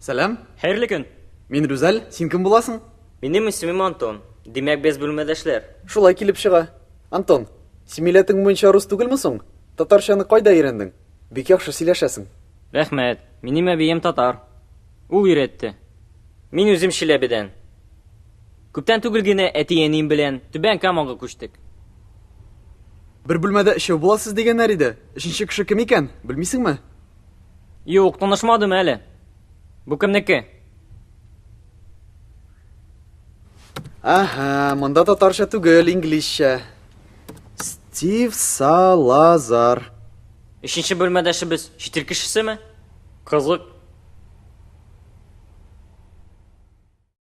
Сәлам. Хәерле көн. Мин Рүзәл, син кем буласың? Минем исемем Антон. Димәк, без бүлмәдәшләр. Шулай килеп чыга. Антон, син милләтең буенча рус түгелме соң? Татарчаны кайда өйрәндең? Бик яхшы сөйләшәсең. Рәхмәт. Минем әбием татар. Ул өйрәтте. Мин үзем Чиләбедән. Күптән түгел генә әти-әнием белән Түбән Камага күчтек. Бер бүлмәдә өчәү буласыз дигәннәр иде. Өченче кеше кем икән, белмисеңме? Юк, танышмадым әле. Бу кемнеке? Әһә, монда татарча түгел, инглизчә. Стив Салазар. Өченче бүлмәдәшебез чит ил кешесеме? Кызык.